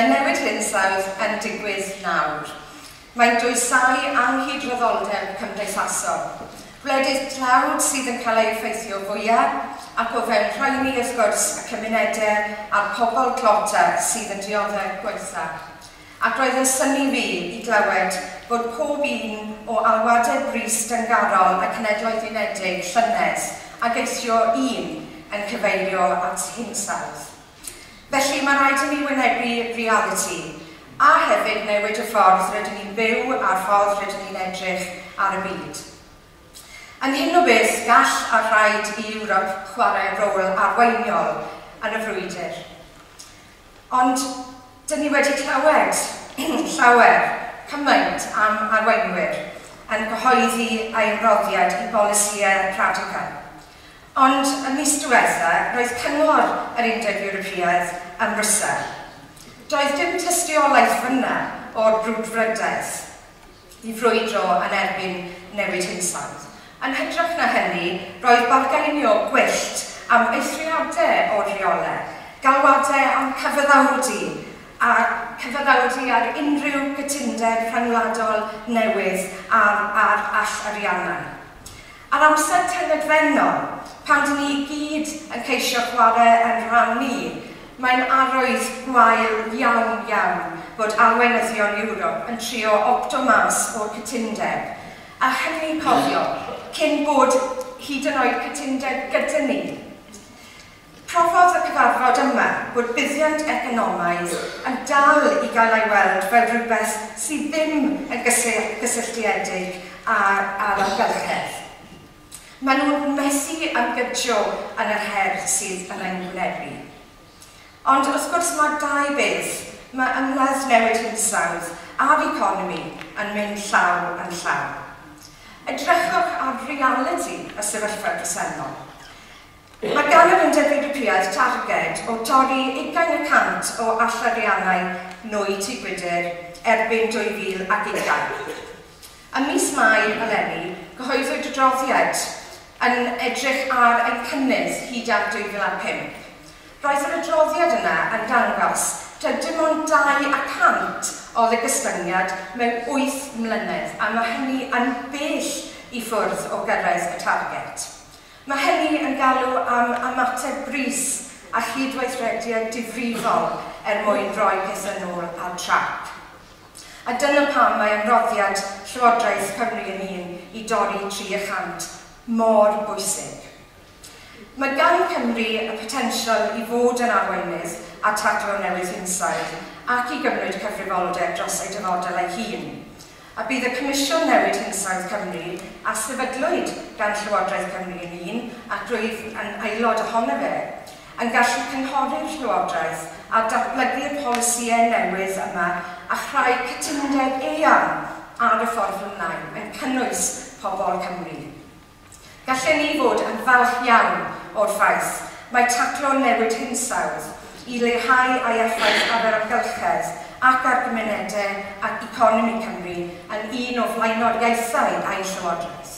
Mae newid hinsawdd yn digwydd nawr. Mae'n dwysau anghydraddoldeb cymdeithasol. Gwledydd tlawd sydd yn cael eu effeithio fwyaf, ac o fewn rhaini wrth gwrs y cymunedau a'r pobl tlota sydd yn dioddef gwaetha. Ac roedd yn synnu fi i glywed bod pob un o alwadau brys dyngarol y Cenhedloedd Unedig llynedd ac eithrio un yn cyfeirio at hinsawdd. Felly mae rhaid i ni wynebu realiti a hefyd newid y ffordd rydyn ni'n byw a'r ffordd rydyn ni'n edrych ar y byd. Yn hyn o beth, gall a rhaid i Ewrop chwarae rôl arweiniol yn y frwydr. Ond dyn ni wedi clywed llawer cymaint am arweinwyr yn cyhoeddi ei ymroddiad i bolisïau radical. Ond y mis diwetha, roedd cyngor yr Undeb Ewropeaidd ym Mrwsel. Doedd dim tystiolaeth fyna o'r brwdfrydedd i frwydro yn erbyn newid hinsawdd. Yn hytrach na hynny, roedd bargainio gwyllt am eithriadau o'r rheolau, galwadau am cyfaddawdu a cyfaddawdu ar unrhyw gytundeb rhyngwladol newydd ar all-ariannau. Ar amser tyngedfennol, pan dyn ni gyd yn ceisio chwarae yn rhan ni, mae'n arwydd gwael iawn iawn bod arweinyddion Ewrop yn trio opto mas o'r cytundeb. A hynny cofio, cyn bod hyd yn oed cytundeb gyda ni. Profodd y cyfarfod yma bod buddiant economaidd yn dal i gael ei weld fel rhywbeth sydd ddim yn gysylltiedig â'r amgylchedd. Maen nhw'n methu ymgydio yn yr her sydd yn ein gwynebu. Ond wrth gwrs mae dau beth, mae ymladd newid hinsawdd a'r economi yn mynd llaw yn llaw. Edrychwch ar realiti y sefyllfa bresennol. Mae gan yr Undeb Ewropeaidd targed o torri 20% o allyriannau nwy tŷ gwydr erbyn 2020. Ym mis Mai eleni, cyhoeddwyd adroddiad yn edrych ar ein cynnydd hyd at 2005. Roedd yr adroddiad yna yn dangos taw dim ond 2% oedd y gostyngiad mewn 8 mlynedd, a mae hynny yn bell i ffwrdd o gyrraedd y targed. Mae hynny yn galw am ymateb brys a chydweithrediad difrifol er mwyn rhoi pethau nôl ar trac. A dyna pam mae ymroddiad Llywodraeth Cymru yn un i dorri 3% mor bwysig. Mae gan Cymru y potensial i fod yn arweinydd a taclo newid hinsawdd ac i gymryd cyfrifoldeb dros ei dyfodol ei hun. A bydd y Comisiwn Newid Hinsawdd Cymru a sefydlwyd gan Llywodraeth Cymru yn un, ac rwyf yn aelod ohono fe, yn gallu cynghori'r Llywodraeth a datblygu'r polisïau newydd yma a chreu cytundeb eang ar y ffordd ymlaen yn cynnwys pobl Cymru. Gallen ni fod yn falch iawn o'r ffaith mae taclo newid hinsawdd i leihau ei effaith ar yr amgylchedd ac ar gymunedau ac economi Cymru yn un o flaenoriaethau ein Llywodraeth.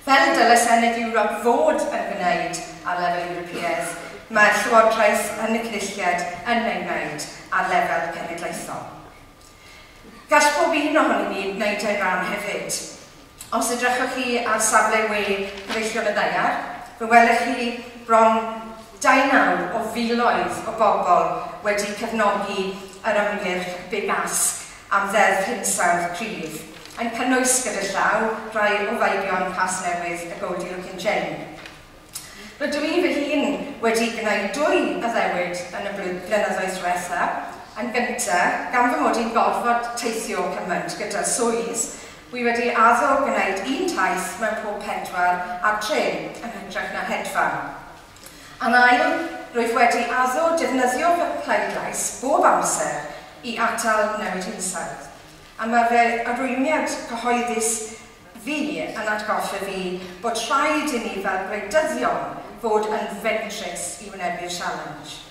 Fel dyle Senedd Ewrop fod yn gwneud ar lefel Ewropeaidd, mae'r Llywodraeth yn y Cynulliad yn ei wneud ar lefel cenedlaethol. Gall pob un ohonyn ni wneud ei ran hefyd. Os edrychwch chi ar safle we Cyfeillion y Ddaear, fe welwch chi bron 29 o filoedd o bobl wedi cefnogi yr ymgyrch Big Ask am ddeddf hinsawdd cryf, yn cynnwys gyda llaw rhai o feibion Casnewydd y Goldie Lookin Chain. Rydw i fy hun wedi gwneud dwy addewid yn y blynyddoedd diwetha. Yn gyntaf, gan fy mod i'n gorfod teithio cymaint gyda swydd, wi wedi addo gwneud un taith mewn pob 4 ar trên yn hytrach na hedfan. Yn ail, rwyf wedi addo defnyddio fy pleidlais bob amser i atal newid hinsawdd. A mae fy arwymiad cyhoeddus fi yn atgoffa fi bod rhaid i ni fel gwleidyddion fod yn fentrus i wynebu'r challenge.